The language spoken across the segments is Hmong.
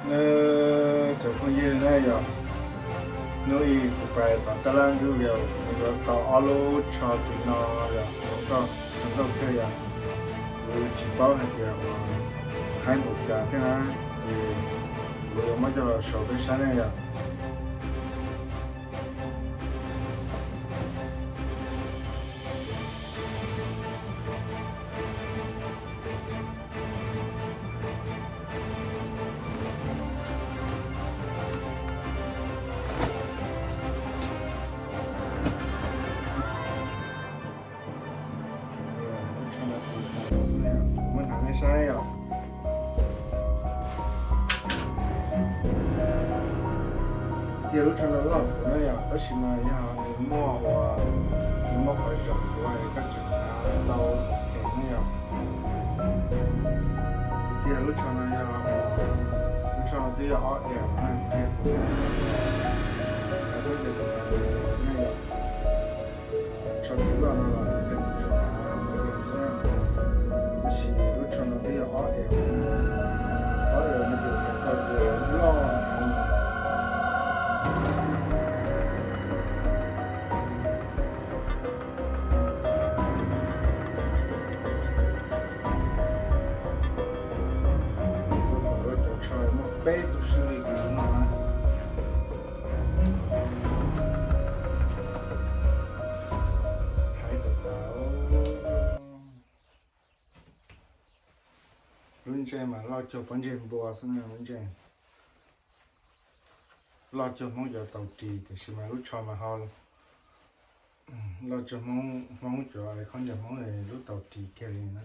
Cov phooj ywg na yog, hnub ib kuv pais tom taj laj ntuj yog kuv yuav tau ob lub tsho tim no yog zoo nkauj, zoo nkauj kawg yog. Kuv tsis paub hais tias haib npaum cas thiab na, ces kuv yuav muab coj los sau peb saib na yog. Muab hnav nej saib os. Tiag lub tsho no loj kuv na yog, tab sis mas yog nws muaj ua, nws muaj qhov zoov ua koj tseem hnav tau ok na yog. Tiag lub tsho no yog, lub tsho no twb yog ob L na, tiag kuv hnav tau xwb na yog. Tsho tim loj no los koj tseem hnav tau xwb, tab sis lub tsho no twb yog ob L, ob L no ces txhais tau tias loj heev. Cov tsho muaj peb tug sib li no na. Hais tau tas. Lub ntsej mas loj cuag pob ntseg npua xwb na, lub ntsej loj cuag Hmoob cov taus ris, tiam sis mas lub tsho mas ho loj cuag Hmoob, Hmoob cov khaub ncaws Hmoob lub taus ris kiag li na.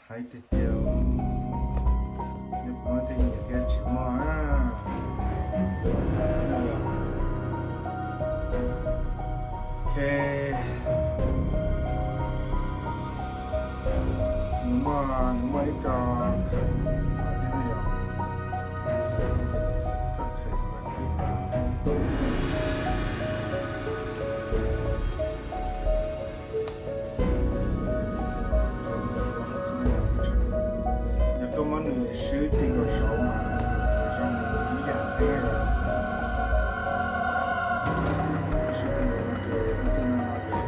Hais tiag tiag, nws muaj tej nyiam thiab tsis muaj na, xwb na yog. Ok, nws muaj, nws muaj ib co khawm thiab na yog. Yog koj muab nws swb ti nkaus saud mas zoo ib yam thiab na yog. Swb ti nkaus no ces lub ti no no ces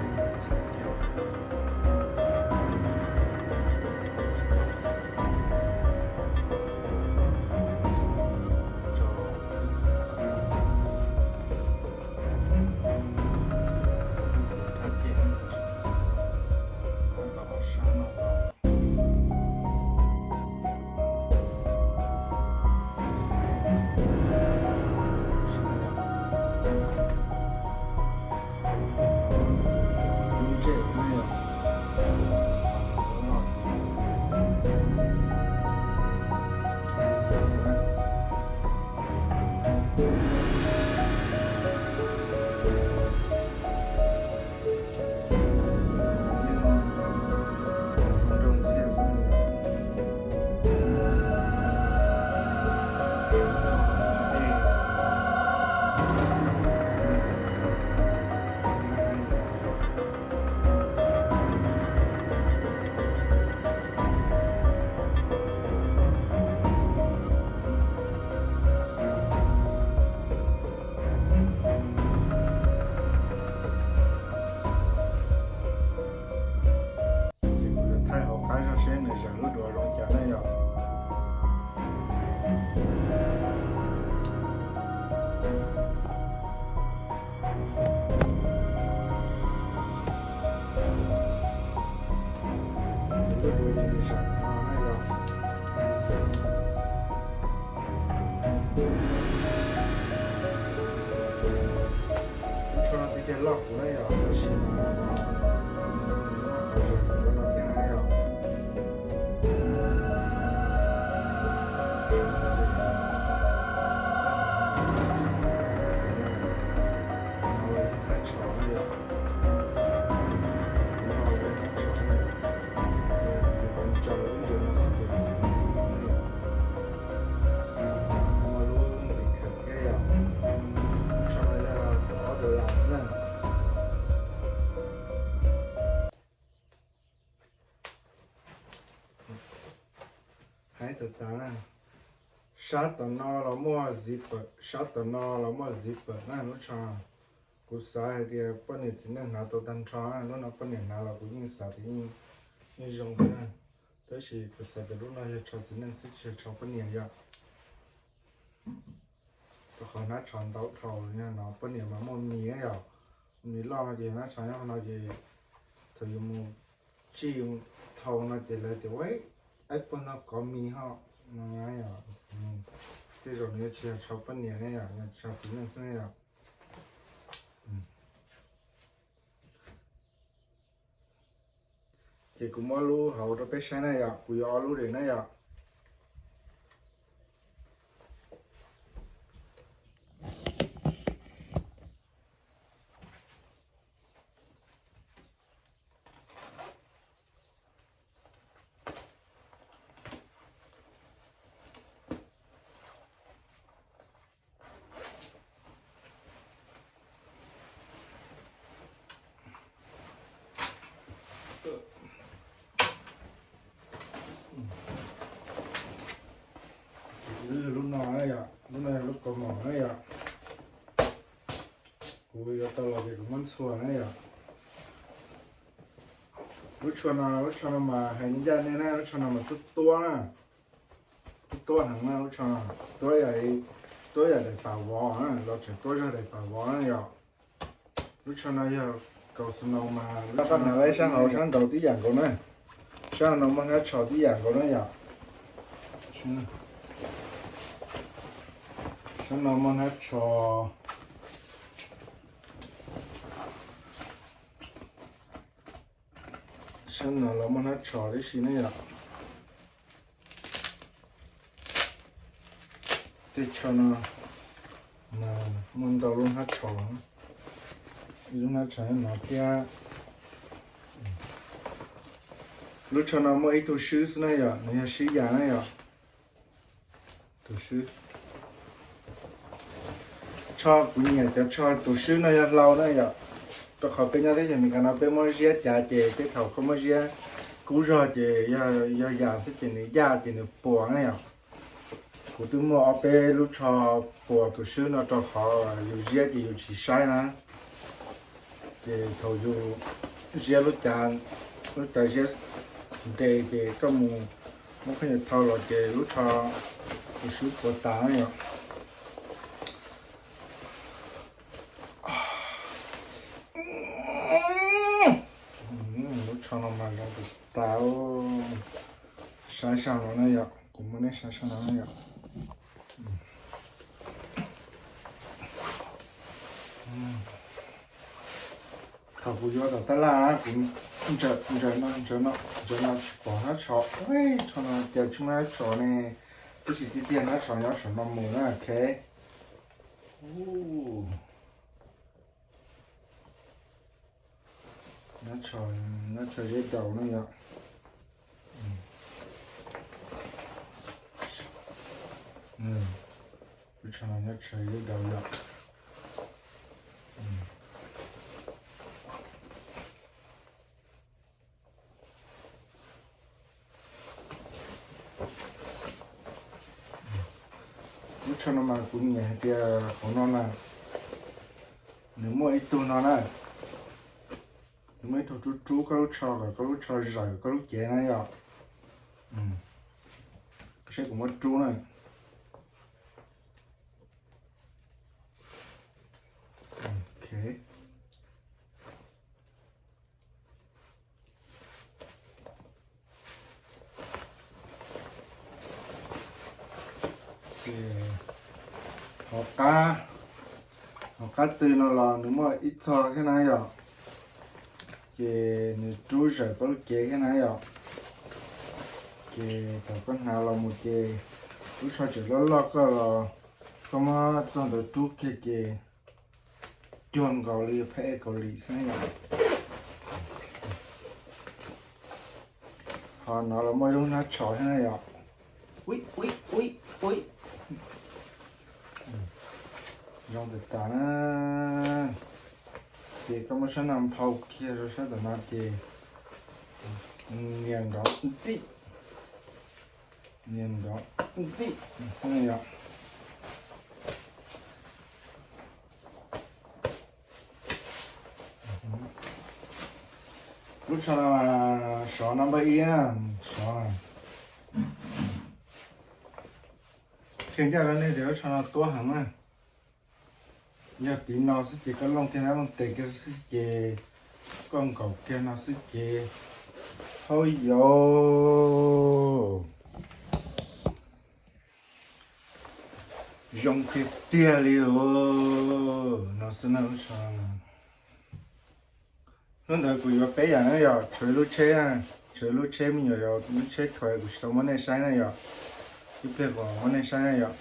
Ces kuv yuav thaij hauv qab zog seb nws zam lub duav zoo cas na yog. Lub duav zoo li saum no na yog. Lub tsho no tiag tiag loj kuv na yog, tab sis mas nws muaj qhov zoov ua no thiab na yog. Tus no los yog tab tsho na yog. Tus no los yog tab tsho na yog. Nws yuav ntsaws lub ntsis no xwb ces nws easy xwb na yog. Muaj lub nqis khaws thiab yog. Lub tsho no yog kaum ob dollar xwb na. Hais tau tas na. Sab tom no los muaj zipper, sab tom no los muaj zipper na lub tsho. Kuv xav hais tias poj niam txiv neej hnav tau tag nrho na, lub no poj niam hnav los kuv yeej xav tias yeej, yeej zoo thiab na. Tab sis kuv xav tias lub no yog tsho txiv neej xwb tsis yog tsho poj niam yom. Rau qhov hnab tsho ntau dhau no poj niam mas muaj mis na yom. Mis loj no ces hnab tsho nyob no ces thaum yus mus tsij thau no ces lawv tias ua ib pog no kov mis ho no. Tej zaum nws yuav tsis yog tsho poj niam ne yom, yog tsho txiv neej xwb ne yom. Ces kuv muab lub hauv rau peb saib na yom, kuv yuav ob lub li na yom. Lub no na yom, lub no yog lub kaus mom na yom. Kuv yuav tau los ces kuv muab ntxhua na yom. Lub tsho no, lub tsho no mas hais ncaj nej na, lub tsho no mas tuab tuab na. Tuab tuab heev na lub tsho no. Tuab yam, tuab yam daim pam vov na, los tseem tuab zog daim pam vov na yom. Lub tsho no yog kaus snow mas lub tsho no sab hauv sab nraud tib yam nkaus na. Sab no muaj hnab tsho tib yam nkaus na yom. Sab no muaj hnab tsho. Sab no los muaj hnab tsho tib si ne yom. Tej tsho no mas muaj ntau lub hnab tsho, ib lub hnab tsho nyob no thiab. Lub tsho no muaj ib tug swb xwb na yom, nws yog swb yas na yom. Tus swb. Tsho kuv nyiam cov tsho tus swb no yog hlau na yom. Rau qhov peb nyob teb chaws Amelikas no peb muab ziab cav ces tej thaum koj muab ziab kub zog ces yog yam xwb ces nws yaj ces nws puas na yom. Kuv twb muaj ob peb lub tsho puas tus swb no rau qhov yus ziab ces yus tsis saib na. Ces thaum yus ziab lub cav, lub cav ziab nres ces koj mus muab khaub ncaws thau los ces lub tsho tus swb puas tas na yom. Lub tsho no mas zoo tas tas. Saib sab no na yom, kuv muab nej saib sab no na yom. Thaum kuv yuav tom tab laj na kuv ntsaws no ntsaws no ntsaws no tsis pom hnab tsho. Tsho no cas tsis muaj hnab tsho ne? Tab sis tiag tiag hnab tsho nyob saum no mus na, ok. Hnab tsho, hnab tsho zeb daus na yom. Lub tsho no hnab tsho zeb daus yom. Lub tsho no mas kuv nyiam hais tias hauv no na, nws muaj ib tug no na, nws muaj ib tug rub rub koj lub tsho kom koj lub tsho zawm koj lub cev na yom. Koj saib kuv muab rub na. Ok. Ces hauv qab, hauv qab tw no los nws muaj ib txog thiab na yom. Ces nws rub zawm koj lub cev thiab na yom. Ces thaum koj hnav los mus ces lub tsho tseem loj loj koj los koj muab txog ntawd rub kiag ces cuag nkaus li phab ej Kaus Lim xwb na yom. Ho no los muaj lub hnab tsho thiab na yom. Ui ui ui ui. Zoo tas tas na. Ces koj muab sab no nphau kiag rau sab tom no ces nias nrov ntij. Nrov ntij xwb yom. Lub tsho no, sov no npawb ib na, sov. Qhia ncaj rau nej tias lub tsho no tuab heev na. Yog tiv no xwb ces koj looj kiag nab looj tes kiag xwb ces, koj nkaum kiag no xwb ces, hauj yau, zoo tiag tiag li os. No xwb na lub tsho. Hnub ntawd kuv yuav peb yam na yom, tshuav lub tsheb na, tshuav lub tsheb me nyuam yaus, lub tsheb thuav kuv tsis tau muab nej saib na yom, ib pliag kuv muab nej saib na yom.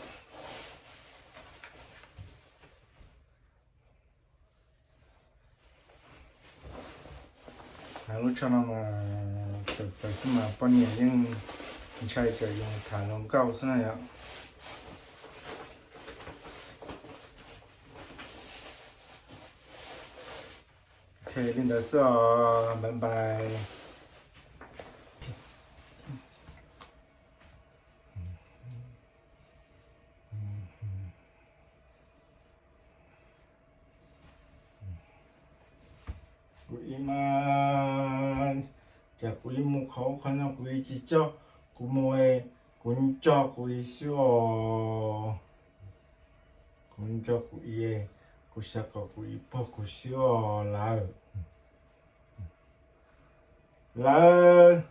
Lub tsho no mas tawm plaws xwb mas poj niam yeej ntshai tsam yuav tham hluas nkauj xwb na yom. Ok, li ntawd xwb os, bye bye. Kuv ib mas, cas kuv ib mus qhov ub qhov no kuv ib tsis coj kuv mus, kuv coj kuv ib xwb os. Kuv coj kuv ib, kuv xav kom kuv ib puag kuv xwb os lawv. Lawv,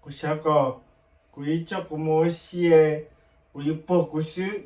kuv xav kom kuv ib coj kuv mus ua si, kuv ib puag kuv xwb.